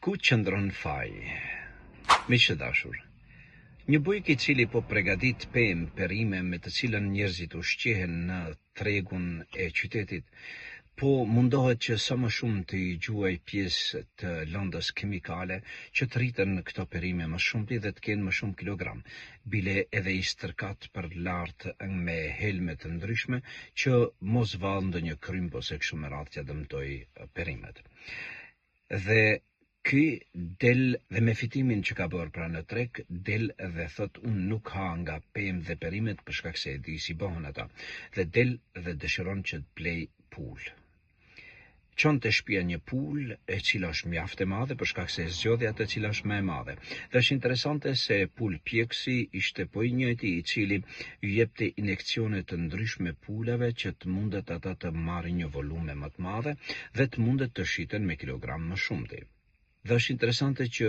Ku qëndron faji? Miq të dashur, një bujk i cili po pregadit pemë, perime me të cilën njerëzit ushqehen në tregun e qytetit, po mundohet që sa më shumë t'i gjuaj pjesë të lëndës kimikale që të rriten këto perime më shumti dhe të kenë më shumë kilogram, bile edhe i stërkat për lart me helme të ndryshme që mos vallë ndonjë krymb ose kështu me radhë t'ia dëmtojë perimet. Dhe ky del dhe me fitimin që ka bërë pra në treg, del dhe thotë unë nuk ha nga pemë dhe perimet për shkak se e di si bëhen ata. Dhe del dhe dëshiron që të blej pulë. Çon te shtëpia një pulë e cila është mjaft e madhe për shkak se e zgjodhi atë e cila është më e madhe. Dhe është interesante se pulëpjekësi ishte po i njëjti i cili ju jepte injekcione të ndryshme pulave që të mundet ata të marrin një volume më të madhe dhe të mundet të shiten me kilogram më shumti. Dhe është interesante që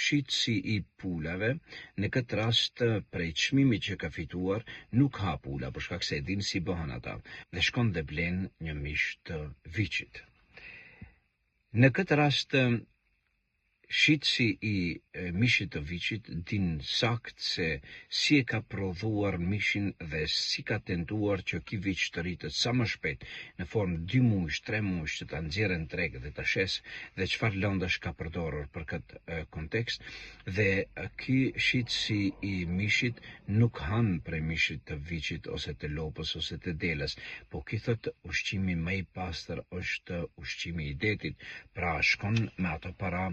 shitësi i pulave, në këtë rast prej çmimit që ka fituar, nuk ha pula për shkak se e din si bëhen ata dhe shkon dhe blen një mish të viçit. Në këtë rast Shitësi i mishit të viçit din saktë se si e ka prodhuar mishin dhe si ka tentuar që ky viç të rritet sa më shpejt në formë dy muajsh, tre muajsh që ta nxjerrë në treg dhe ta shesë dhe çfarë lëndësh ka përdorur për këtë kontekst dhe ky shitësi i mishit nuk han prej mishit të viçit ose të lopës ose të deles, po ky thotë ushqimi më i pastër është ushqimi i detit, Pra shkon me ato para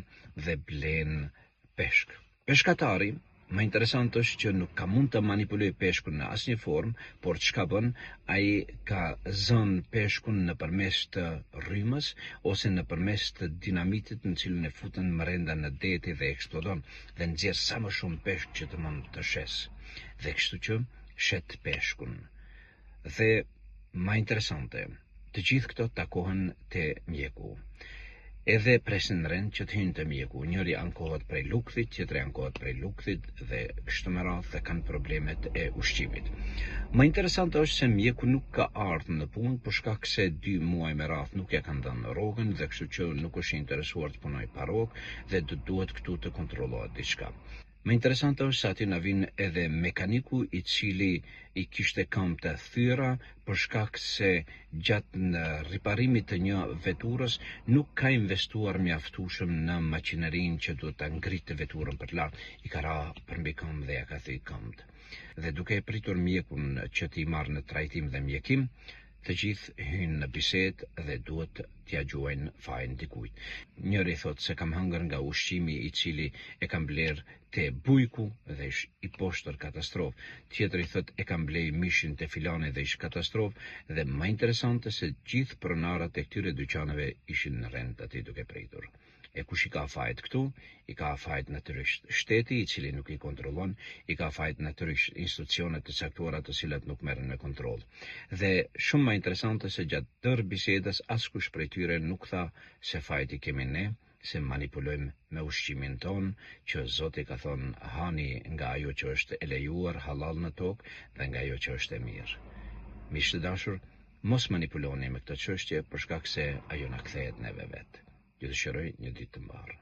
dhe blen peshk. Peshkatari, më interesant është që nuk ka mund të manipulojë peshkun në asnjë formë, por çka bën, ai ka zënë peshkun nëpërmes të rrymës ose nëpërmes të dinamitit në cilën e futën mrenda në deti dhe eksplodon dhe nxjerr sa më shumë peshk që të mund të shesë. Dhe kështu që shet peshkun. Dhe ma interesante, të gjithë këto takohen te mjeku. Edhe presin rend që të hyjnë te mjeku. Njëri ankohet prej lukthit, tjetri ankohet prej lukthit dhe kështu me radhë dhe kanë problemet e ushqimit. Më interesante është se mjeku nuk ka ardhur në punë për shkak se dy muaj me radhë nuk ja kanë dhënë rrogën dhe kështu që nuk është i interesuar të punojë pa rrogë dhe do duhet këtu të kontrollohet diçka. Më interesante është se aty na vin edhe mekaniku i cili i kishte këmbët e thyera për shkak se gjatë në riparimit të një veturës nuk ka investuar mjaftueshëm në makinerinë që duhet ta ngritë veturën për lart, i ka ra përmbi këmbë dhe ja ka thy këmbët. Dhe duke e pritur mjekun që t'i marrë në trajtim dhe mjekim, Të gjithë hyjnë në bisedë dhe duhet t'ia gjuajnë fajin dikujt. Njëri thotë se kam hëngër nga ushqimi i cili e kam blerë te bujku dhe ish i poshtër katastrofë. Tjetri thotë e kam blej mishin te filani dhe ish katastrofë dhe më interesante se gjithë pronarët e këtyre dyqaneve ishin në rend aty duke pritur. E kush i ka fajet këtu? I ka fajet natyrisht shteti, i cili nuk i kontrollon, i ka fajet natyrisht institucionet të caktuara të cilat nuk merren me kontroll. Dhe shumë më interesante se gjatë tërë bisedës askush prej tyre nuk tha se fajet i kemi ne, se manipulojmë me ushqimin tonë, që Zoti ka thonë hani nga ajo që është e lejuar hallall në tokë dhe nga ajo që është e mirë. Miq të dashur, mos manipuloni me këtë çështje për shkak se ajo na kthehet neve vetë. Ju dëshiroj një ditë të mbarë.